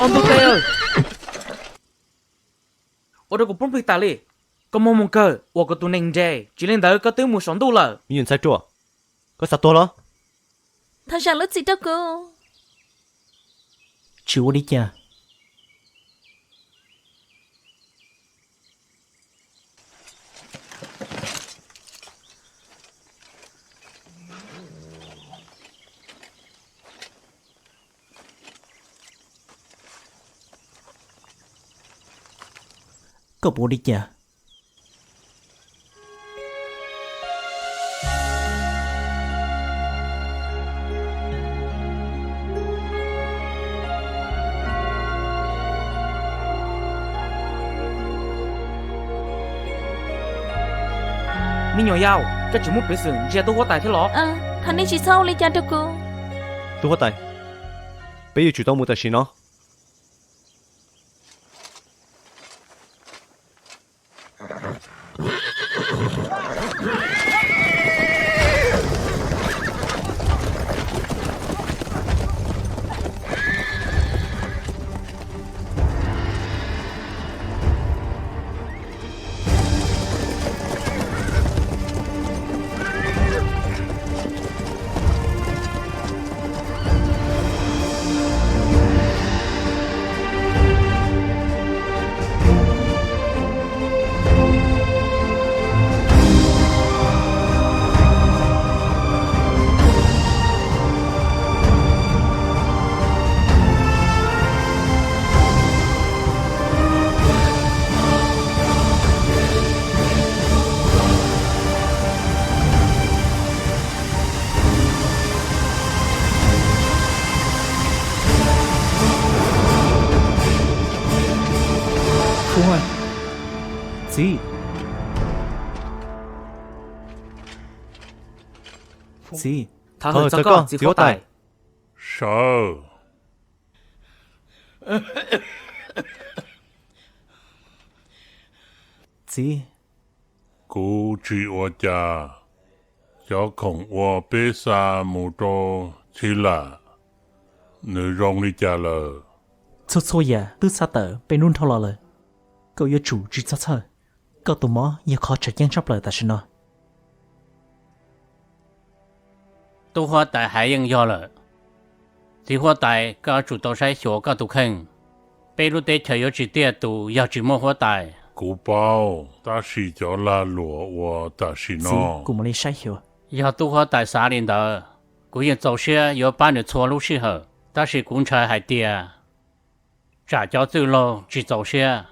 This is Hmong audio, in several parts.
Ntuj tes, ua rau kuv poob plig tas li. Koj muaj hmoo kawg uas kuv tus nees nres, tsis li ntawd koj twb mus saum ntuj lawm. Me nyuam ntxhais ruam, koj xav tuag los? Thov zam lub txim rau kuv. Tsis ua li cas. Koj puas ua li cas? Me nyuam yaus, koj tseem muaj peev xwm ntsia tub huab tais thiab los? Thov nej tsis txhob ua li cas rau kuv. Tub huab tais, peb yuav tsum tau mus tam sim no. Txiv, txiv, thov hawm txog koj txiv huab tais. Sawv. Txiv. Kuv tsis ua cas. Cov khoom uas peb xa mus rau Txhib Lam, nws zoo li cas lawm? Txhua txhua yam twb xa tawm peb hnub nrho los lawm. Koj yuav tsum tsis txhob txhawj. Koj tus mob yog qhov tseem ceeb tshaj plaws tam sim no. Tub huab tais hais yeej yog lawm. Txiv huab tais, koj yuav tsum tau saib xyuas koj tus kheej. Peb lub teb chaws yuav tsis tiaj tus yog tsis muaj huab tais. Kuv paub, tab sis cov lag luam uas tam sim no, kuv mam li saib xyuas. Yog tub huab tais xav li ntawd, kuv yeej txaus siab yuav pab nws txhua lub sij hawm, tab sis kuv ntshai hais tias tsam cov txwj laug tsis txaus siab,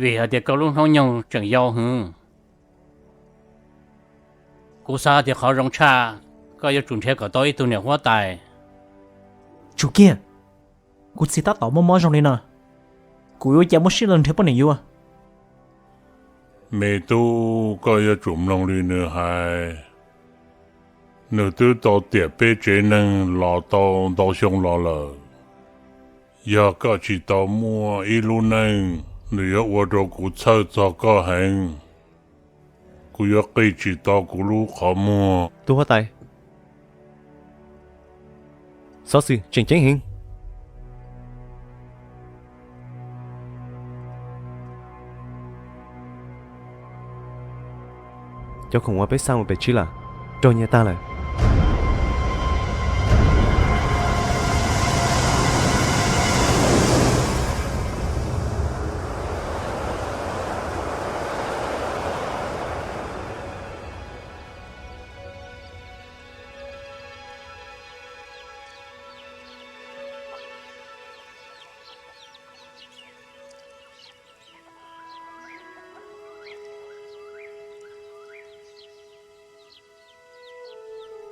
vim hais tias koj lub hnub nyoog tseem yau heev. Kuv xav tias qhov zoo tshaj, koj yuav tsum nrhiav kom tau ib tug niam huab tais. Tsum kiag, kuv txiv tab tom muaj mob zoo li no, kuv yuav ua cas muaj siab los nrhiav poj niam yuav? Me tub, koj yuav tsum mloog li nws hais. Nws twb tau tiam peb tsev neeg los tau ntau xyoo los lawm. Yog koj tsis tau muaj ib lub neej, nws yuav ua rau kuv txhawj txog koj heev. Kuv yuav qij tsis tau kuv lub qhov muag. Tub huab tais, xov xwm tseem ceeb heev. Cov khoom uas peb xa mus pem Txhib Lam raug nyiag tag lawm.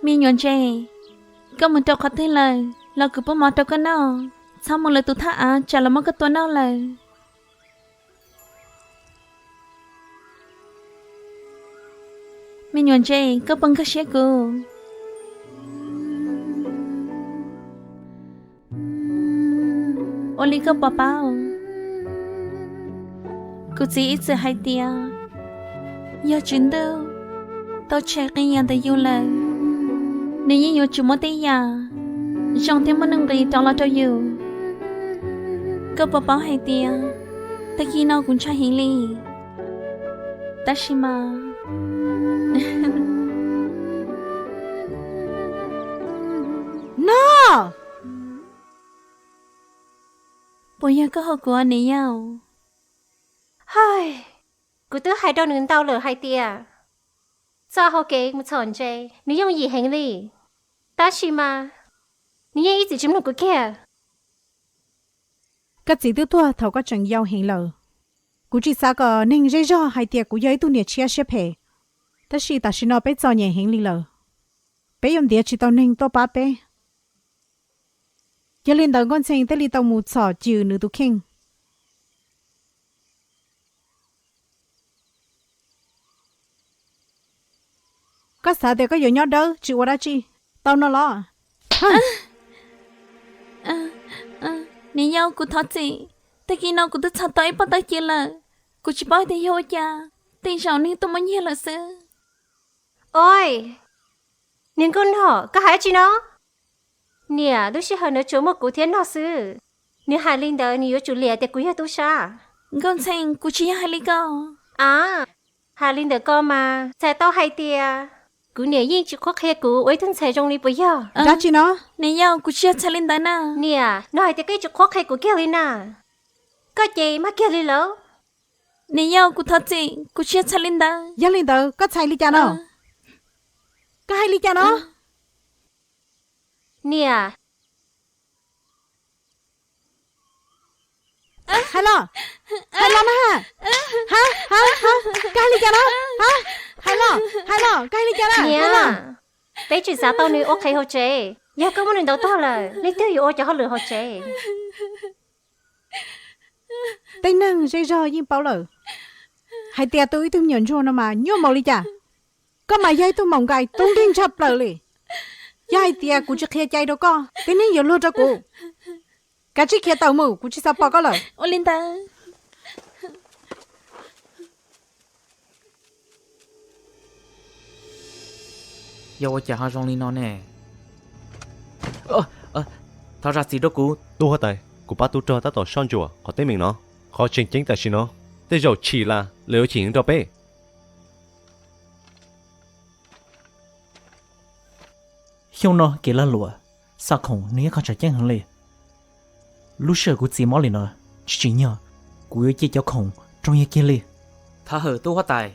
Me nyuam ntse, koj mus rau qhov twg lawm? Los kuv pub mov rau koj noj. Txhob mus lwm tus thaj av, tsam los muab koj tua noj lawm. Me nyuam ntse, koj puas nkag siab kuv? Ua li koj puas paub, kuv txiv ib txwm hais tias yog Tswv Ntuj tau tshem qee yam ntawm yus lawm, nws yeej yuav tsum muab tej yam zoo thiab muaj nuj nqis rov los rau yus. Koj puas paub hais tias tag kis no kuv ntshai heev li, tab sis mas... No! Puas yog koj hu kuv niam yau? Hais, kuv twb hais rau nws ntau lawm hais tias txoj hau kev mus txhom ntses nws yooj yim heev li, tab sis mas nws yeej ib txwm tsis mloog kuv kiag. Koj txiv twb tuag thaum koj tseem yau heev lawm. Kuv tsis xav kom neeg zej zog hais tias kuv yog ib tug niam tshiab siab phem, tab sis tam sim no peb txom nyem heev li lawm. Peb yuav ntiav tsis tau neeg tuaj pab peb. Yog li ntawd Nkauj Ntxhee thiaj li tau mus txhom cim nws tus kheej. Koj xav tias koj yuav nyob dawb tsis ua dab tsi tau no los? Niam yau, kuv thov txim. Tag kis no kuv twb txhom tau ib pob tawb ci lawm, kuv tsis paub tias yog ua cas tej zaum neeg tuaj muab nyiag lawm xwb. Oi, niag nkauj nog, koj hais dab tsi no? Niam, lub sij hawm ntawd tsuas muaj kuv thiab nog xwb. Nws hais li ntawd nws yuav tsum liam tias kuv yog tub sab. Nkauj Ntxhee, kuv tsis yog hais li ko. A, hais li ntawd ko mas txhais tau hais tias kuv niam yeej tsis qhuab qhia kuv ua ib tug ntxhais zoo li puas yog? Dab tsi no? Niam yau, kuv tsis yog txhais li ntawd na. Niam, no hais tias koj yeej tsis qhuab qhia kuv kiag li na. Koj ces mag kiag li lawm. Niam yau, kuv thov txim, kuv tsis yog txhais li ntawd. Yog li ntawd koj txhais li cas no? Koj hais li cas no? Niam, hais los, hais los na ha. Ha ha ha, koj hais li cas no? Ha, hais los, hais los, koj hais li cas na? Niam, peb tsis xav tau nws ua qhev hauv tsev. Yog koj muab nws ntaus tuag lawm leej twg yuav ua cov hauj lwm hauv tsev? Tej neeg zej zog yeej paub lawm hais tias tu ib tug me nyuam ntsuag no mas nyuaj maus li cas. Koj mas yog ib tug maum nkais tub nkeeg tshaj plaws li. Yog hais tias kuv tsis qhia cai rau koj, tib neeg yuav luag rau kuv. Kav tsij khiav tawm mus, kuv tsis xav pom koj lawm. Ua li ntawd. Yog ua cas ho zoo li no ne? Thov zam txim rau kuv. Tub huab tais, kuv pab tub rog tab tom soj ntsuam qhov teeb meem no. Qhov tseem ceeb tam sim no, tej zaum Chis Las lawv yuav chim heev rau peb. Xyoo no kev lag luam, xa khoom nws yog qhov tseem ceeb heev li. Lub sij hawm kuv txiv mob li no, tsis tsim nyog kuv yuav cia cov khoom rooj nyiag kiag li. Thov hawm tub huab tais,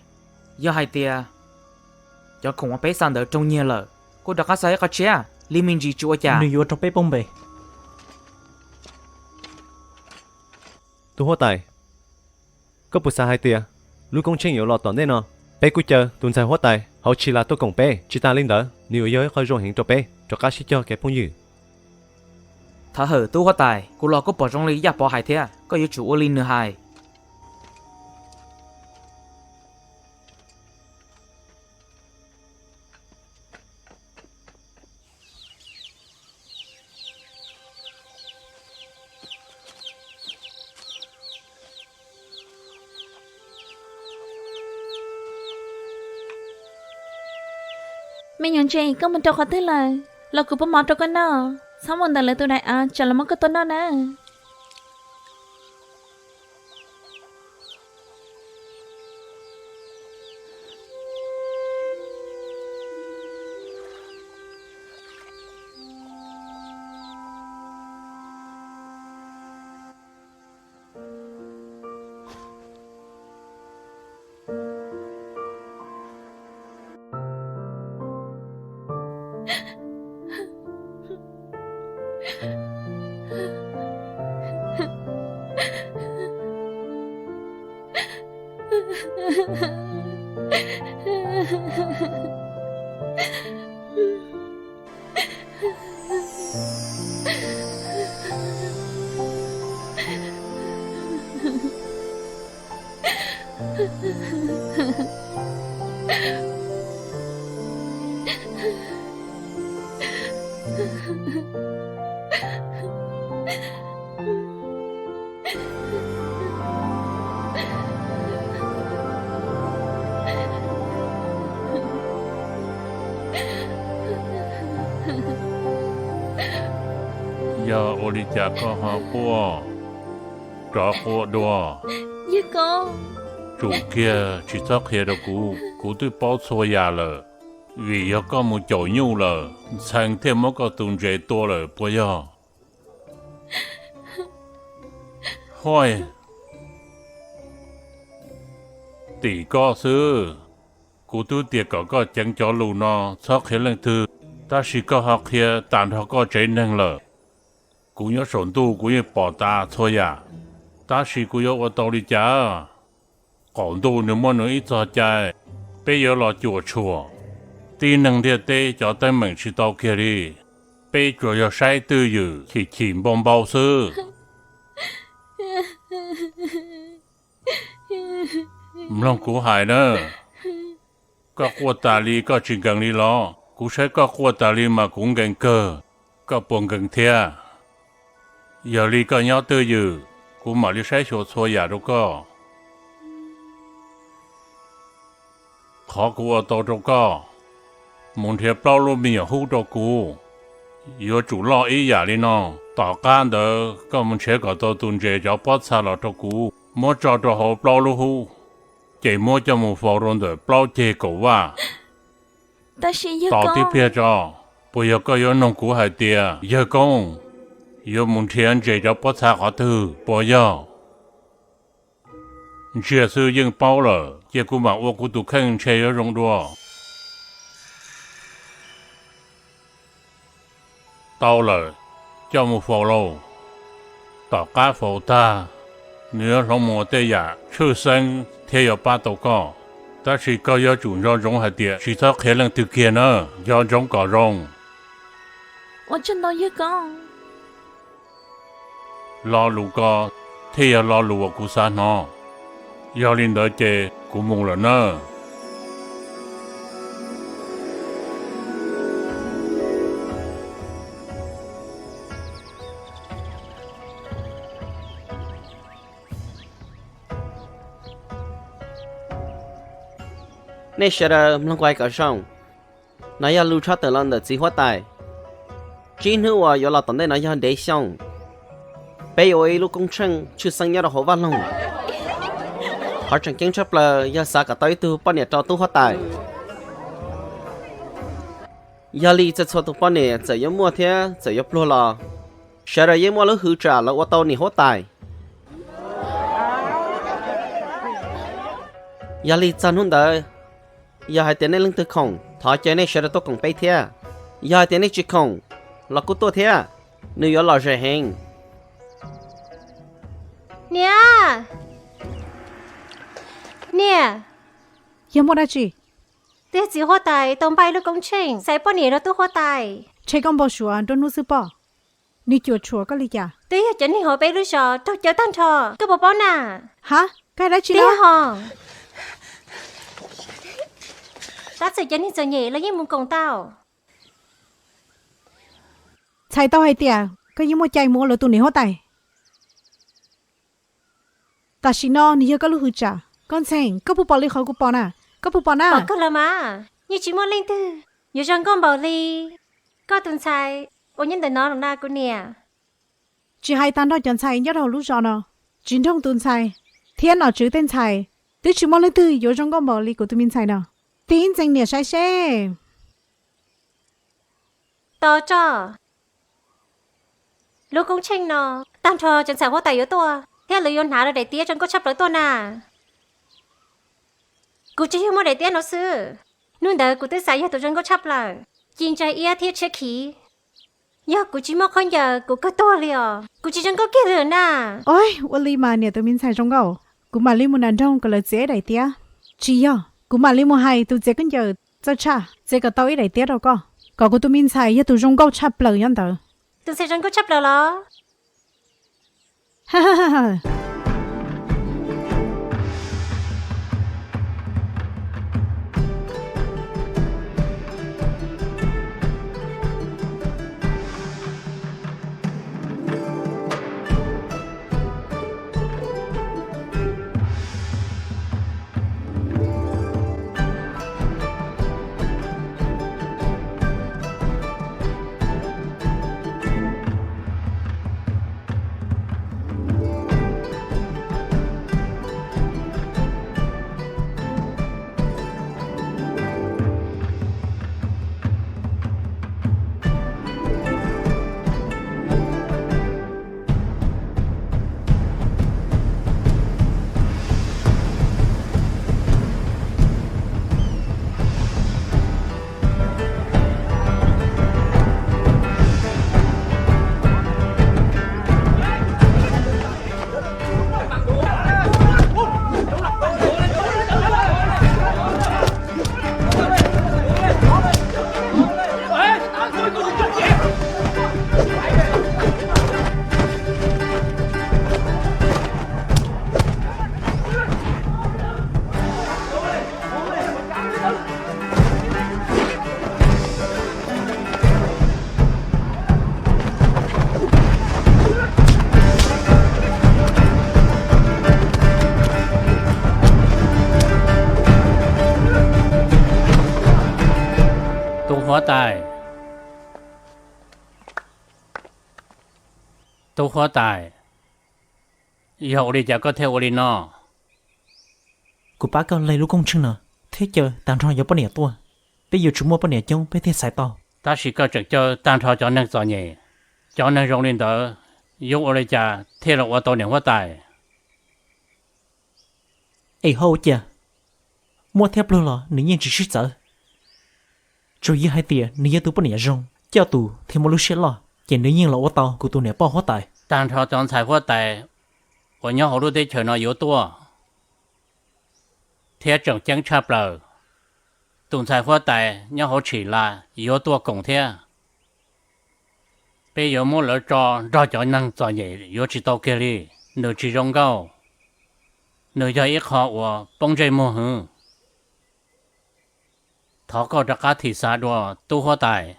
yog hais tias cov khoom uas peb xa ntawd rooj nyiag lawm, kuj rov qab xa ib qho tshiab li me ntsis tsis ua cas. Nws yuav rau peb pob npe. Tub huab tais, koj puas xav hais tias lub koob tsheej yuav los tom ntej no, peb kuj caw tus ntxhais huab tais hauv Chis Las tuaj koom peb? Tsis tas li ntawd, nws yuav yog ib qho zoo heev rau peb rov qab sib cog kev phooj ywg. Thov hawm tub huab tais, kuv los kuj pom zoo li Yaj Pov hais thiab, koj yuav tsum ua li nws hais. Me nyuam ntse, koj mus rau qhov twg lawm? Los kuv pub mov rau koj noj, txhob mus ntawm lawv tus daim av tsam lawv muab koj tua noj na. Yog ua li cas koj ho quaj? Rov qua dua. Yawg koob, tsum kiag tsis txhob qhia rau kuv, kuv twb paub txhua yam lawm. Vim yog koj mus caum nyuj lawm, Ntxhee thiaj muab koj tus ntses tua lawm puas yog? Huaj, tim koj xwb. Kuv twb tias kom koj ceev cov lus no txhob qhia leej twg, tab sis koj ho qhia tag nrho koj tsev neeg lawm. Kuv nyob saum ntuj kuv yeej pom tas txhua yam, tab sis kuv yuav ua tau li cas? Qaum ntuj nws muaj nws ib txog cai, peb yuav los cuam tshuam. Tib neeg ntiaj teb cov teeb meem tsis tau kiag li, peb tsuas yog saib twj ywm chim chim npau npau xwb. Mloog kuv hais na, koj quaj tas li koj tsis nkees li los? Kuv saib koj quaj tas li mas kuv nkees kawg, koj puas nkees thiab? Yog li koj nyob twj ywm, kuv mam li saib xyuas txhua yam rau koj. Qhov kuv ua tau rau koj, mus nrhiav plaub lub me nyuam hub rau kuv, yuav tsum loj ib yam li no. Tom qab ntawd koj mus nrhiav kom tau tus ntses cov pob txha los rau kuv, muab tso rau hauv plaub lub hub, ces muab coj mus faus rau ntawm plaub ceg kaum vaj. Tos tib pliag tso, puas yog koj yuav noog kuv hais tias yawg koob yuav mus nrhiav ntses cov pob txha qhov twg puas yog? Ntsia xwb yeej paub lawm, cia kuv mam ua kuv tus kheej ntshe yuav zoo dua. Tau lawm, coj mus faus lauj. Tom qab faus tag, nws yuav hloov mus ua tej yam tshwj xeeb thiab yuav pab tau koj. Tab sis koj yuav tsum nco ntsoov hais tias tsis txhob qhia leej twg kiag na, nco ntsoov kom zoo. Ua tsaug ntau yawg koob. Lo lus ko thiaj yog lo lus uas kuv xav hnov. Yog li ntawd ces kuv mus lawm nawb. Nej sawv daws mloog kuv hais kom zoo. No yog lus tshaj tawm los ntawm txiv huab tais. Tsib hnub uas yuav los tom ntej no yog ntev xyoo, peb yuav ua ib lub koob tsheej tshwj xeeb nyob rau hauv vaj loog. Qhov tseem ceeb tshaj plaws yog xav kom tau ib tug poj niam rau tub huab tais. Yog li txhua txhua tus poj niam txawm yuav muaj thiab txawm yuav pluag los, sawv daws yeej muaj lub hwv tsam los ua tau niam huab tais. Yog li txog hnub ntawd, yog hais tias nej leej twg khoom, thov caw nej sawv daws tuaj koom peb thiab. Yog hais tias nej tsis khoom los kuj tuaj thiab, nws yuav lom zem heev. Niam, niam, yog muaj dab tsi? Twb yog txiv huab tais tau npaj ib lub koob tsheej xaiv poj niam rau tub huab tais. Ntshe koj npau suav nruab hnub xwb pob. Nws cuam tshuam koj li cas? Twb yog cov neeg hauv peb lub zos raug cawv tag nrho, koj puas paub na? Ha, koj hais dab tsi no? Tab txawm cov neeg txom nyem los yeej mus koom tau. Txhais tau hais tias koj yeej muaj cai mus ua lawv tus niam huab tais. Tam sim no nws yog koj lub hwv tsam. Koj Ntxhee, koj puas pom li qhov kuv pom na? Koj puas pom na? Pom kawg los mas, yeej tsis muaj leej twg yuav zoo nkauj npaum li koj tus ntxhais uas nyob ntawm no los na kuv niam. Tsis hais tag nrho cov ntxhais nyob rau hauv lub zos no, Tsis Nroog tus ntxhais thiab nom tswv tej ntxhais, twb tsis muaj leej twg yuav zoo nkauj npaum li kuv tus me ntxhais no. Tib ntxees niam saib seb. Tos tso, lub koob tsheej no tag nrho cov ntxhais huab tais yuav tuaj thiab lawv yuav hnav daim tiab zoo nkauj tshaj plaws tuaj na. Kuv tsis yog muaj daim tiab no xwb, hnub ntawd kuv twb xav yog tus zoo nkauj tshaj plaws, ci ntsa iab thiab tshiab khiv. Yog kuv tsis muaj khaub ncaws kuv kawg tuag li os, kuv tsis zoo nkauj kiag li na. Ua li mas niam tus me ntxhais zoo nkauj, kuv mam li mus nram nroog kom lawv txiav ib daim tiab. Tsis yog, kuv mam li mus hais tus txiav khaub ncaws txawj tshaj txiav kom tau ib daim tiab rau koj, kom kuv tus me ntxhais yog tus zoo nkauj tshaj plaws nyob ntawd. Tus ntxhais zoo nkauj tshaj plaws los? Huab tais, tub huab tais, yog ua li cas koj thiaj ua li no? Kuv pab koj leg lub koob tsheej no thiab caw tag nrho cov poj niam tuaj. Peb yuav tsum muaj poj niam coob peb thiaj xaiv tau. Tab sis koj tseem caw tag nrho cov neeg txom nyem, cov neeg zoo li ntawd yuav ua li cas thiaj los ua tau niam huab tais? Es ho ua cas? Muab thiab pluag los nws yeej tsis sib txawv. Tsuas yog hais tias nws yog tus poj niam zoo, coj tus thiab muaj lub siab loj, ces nws yeej los ua tau kuv tus niam poj huab tais. Tag nrho cov ntxhais huab tais uas nyob hauv lub teb chaws no yuav tuaj, thiab tseem ceeb tshaj plaws, tus ntxhais huab tais nyob hauv Tshim Las yuav tuaj koom thiab. Peb yuav muab lawv tso nrog cov neeg txom nyem yuav tsis tau kiag li. Nws tsis zoo nkauj, nws yog ib qho uas poob ntsej muag hwv. Thov koj rov qab thim xav dua tub huab tais.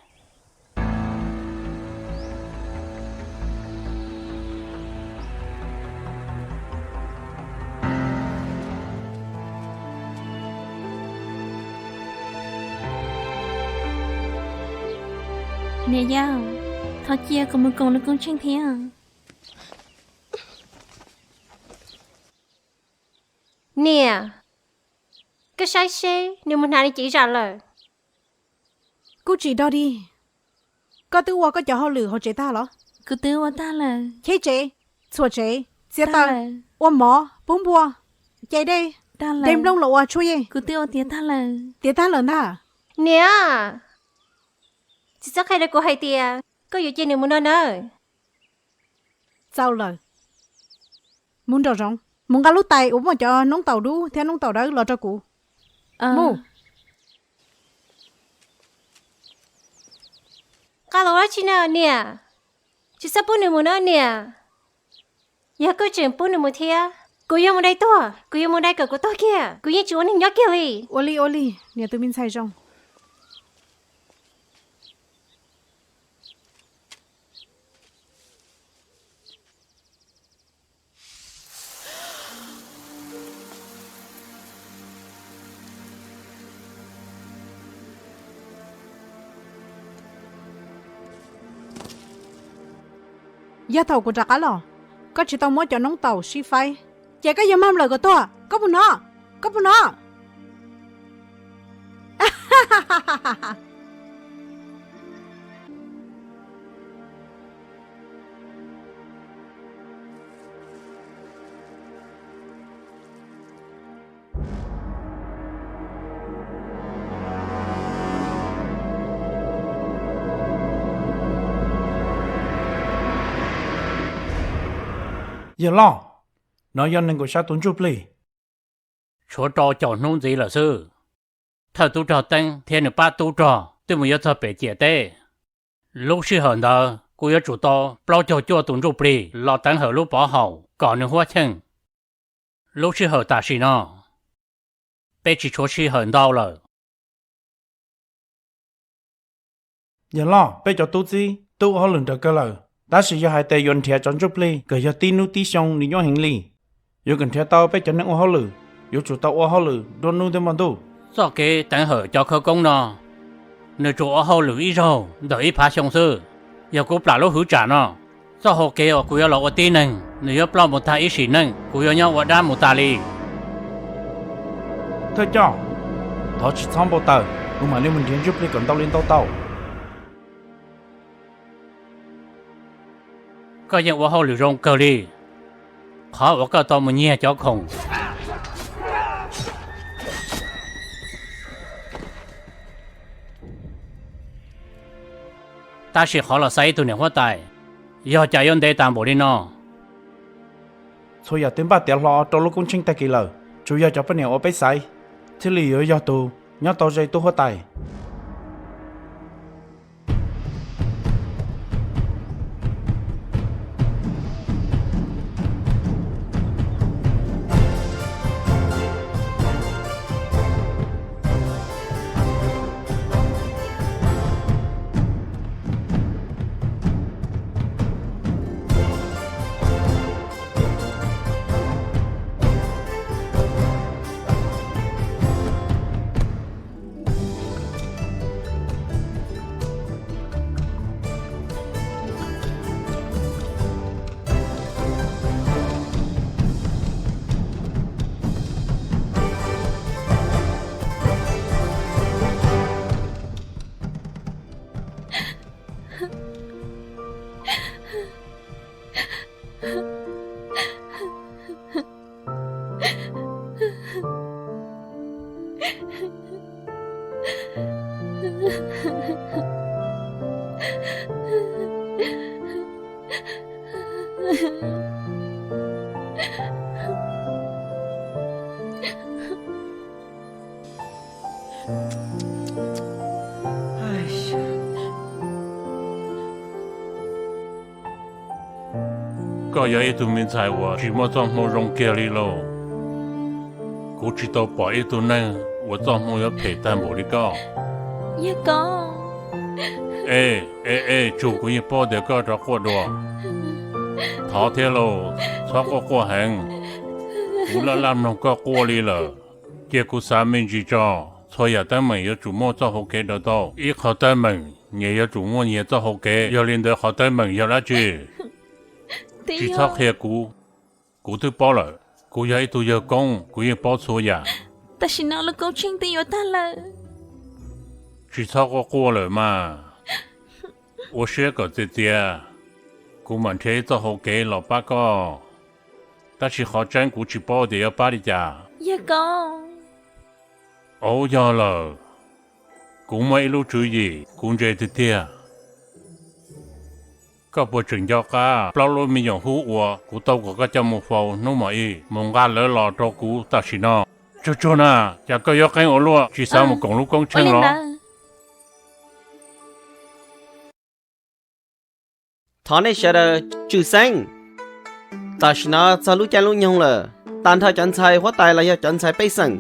Niam yau, thov cia kuv mus koom lub koob tsheej thiab. Niam, koj saib seb nws mus hnav li ces zam lawm. Kuj tsis dog dig. Koj twb ua koj cov hauj lwm hauv tsev tag los? Kuv twb ua tag lawm. Cheb tsev, txhuam tsev, txiav taws, ua mov, pub npua, ce dej, de nplooj los ua tshuaj yej. Kuv twb ua tiav tag lawm. Tiav tag lawm ntag. Niam, tsis txhob qhia rau kuv hais tias koj yuav cia nws mus no nawb. Txaus lawm. Mus nraum zoov, mus nqa lub tais uas muaj cov noob taum dub thiab noob taum dawb los rau kuv. Mus. Nqa los dab tsi na niam? Tsis txhob pub nws mus na niam. Yog koj tseem pub nws mus thiab, kuv yuav mus dai tuag, kuv yuav mus dai kom kuv tuag kiag, kuv yeej tsis ua neeg nyob kiag li. Ua li ua li, niam tus me ntxhais zoo. Yog thaum kuv rov qab los, koj tsis tau muab cov noob taum sib faib, ces koj yuav mag nplawm kom tuag. Koj puas hnov? Koj puas hnov? Yawg loj, no yog nees nkaum xya tus ntsuj plig. Tshuav rau caum hnub ntxiv lawm xwb. Thawj tub rog Teeb thiab nws pab tub rog twb mus yuav txog pem ciam teb. Lub sij hawm ntawd kuv yuav tsum tau plaub caug cuaj tus ntsuj plig los teev hawm lub pov haum kom nws huab cheej. Lub sij hawm tam sim no, peb tsis tshuav sij hawm ntau lawm. Yawg loj, peb cov tub txib twb ua hauj lwm nrawm kawg lawm, tab sis yog hais tias yuav nrhiav cov ntsuj plig kom yog tib hnub tib xyoo nws nyuaj heev li. Yuav kom nrhiav tau peb cov neeg ua hauj lwm, yuav tsum tau ua hauj lwm nruab hnub thiab hmo ntuj. Txoj kev teev hawm cov khawv koob no, nws tsuas ua hauj lwm ib zaug ntawm ib phav xyoo xwb. Yog kuv plam lub hwv tsam no, txoj hau kev uas kuv yuav los ua tib neeg, nws yuav ploj mus tag ib sim neej, kuv yuav nyob ua dab mus tas li. Thawj coj, thov tsis txhob npau taws, kuv mam li mus nrhiav ntsuj plig kom ntau li ntau tau. Koj yeej ua hauj lwm zoo kawg li, qhov uas koj tau mus nyiag cov khoom. Tab sis qhov los xaiv ib tug niam huab tais, yog cas yuav ntev tas npaum li no? Txhua yam twb npaj tiav hlo rau lub koob tsheej tag kis lawm, tsuas yog cov poj niam uas peb xaiv thiaj li yuav yog tus nyob tau ze tub huab tais. Koj yog ib tug me ntxhais uas tsis muaj txoj hmoo zoo kiag li lauj. Kuv tsis tau pom ib tug neeg uas txoj hmoo yuav phem tag npaum li koj. Yog koj. Ej, ej, ej, tsum, kuv yeej paub tias koj rov quaj dua. Thov thiab lauj, txhob quaj quaj heev. Kuv laj laj mloog koj quaj li lawm. Cia kuv xav me ntsis tso, txhua yam teeb meem yuav tsum muaj txoj hau kev daws tau. Ib qho teeb meem nyias yuav tsum muaj nyias txoj hau kev, yog li ntawd qhov teeb meem yog dab tsi? Tsis txhob qhia kuv, kuv twb paub lawm. Kuv yog ib tug yawg koob, kuv yeej paub txhua yam. Tam sim no lub koob tsheej twb yuav tag lawm. Tsis txhob quaj quaj lawm mas. Ua siab kom txias txias, kuv mam nrhiav ib txoj hau kev los pab koj. Tab sis qhov tseeb kuv tsis paub tias yuav pab li cas. Yawg koob. Auj, yog lawm. Kuv muaj ib lub tswv yim kuv ntse tiag tiag. Koj puas tseem nco qab plaub lub me nyuam hub uas kuv tau kom koj coj mus faus hnub mos ib? Mus nqa lawv los rau kuv tam sim no. Tsuag tsuag na, cas koj yuav qeeb ua luaj, tsis xav mus koom lub koob tsheej los? Thov nej sawv daws tswm xeeb. Tam sim no txog lub caij lub nyoog lawm, tag nrho cov ntxhais huab tais los yog cov ntxhais pej xeem,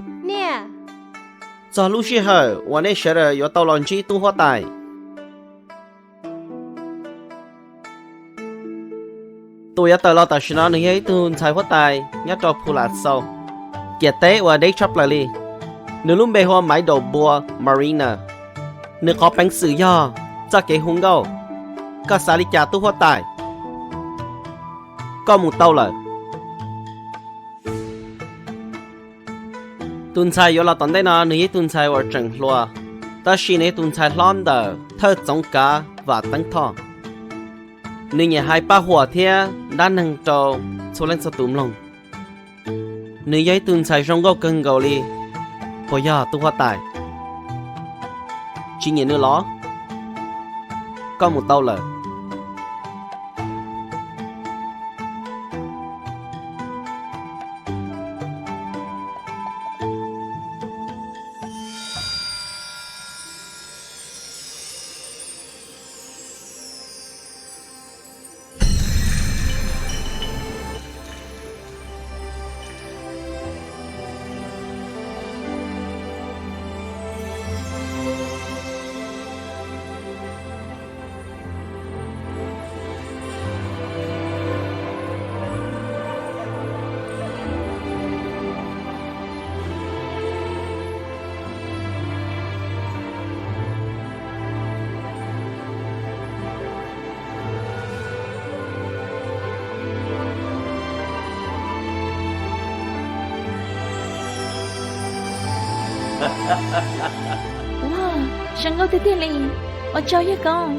txog lub sij hawm uas nej sawv daws yuav tau los ntsib tub huab tais. Tus yuav tawm los tam sim no nws yog ib tug ntxhais huab tais nyob rau Phu Las Xau, ciam teb uas deb tshaj plaws li. Nws lub npe hu ua Maiv Daus Npua, Marina. Nws qhov peev xwm yog txoj kev hu nkauj. Koj xav li cas tub huab tais? Koj mus tau lawm. Tus ntxhais yuav los tom ntej no nws yog ib tug ntxhais uas tseem hluas, tab sis nws yog tus ntxhais hlob ntawm thawj txoov kav Vam Teeb Thoj. Nws nyiam hais paj huam thiab dab neeg rau txhua leej txhua tus mloog. Nws yog ib tug ntxhais zoo nkauj kawg nkaus li, puas yog tub huab tais? Tsis nyiam nws los? Koj mus tau lawm. Ua, zoo nkauj tiag tiag li. Ua tsaug yawg koob.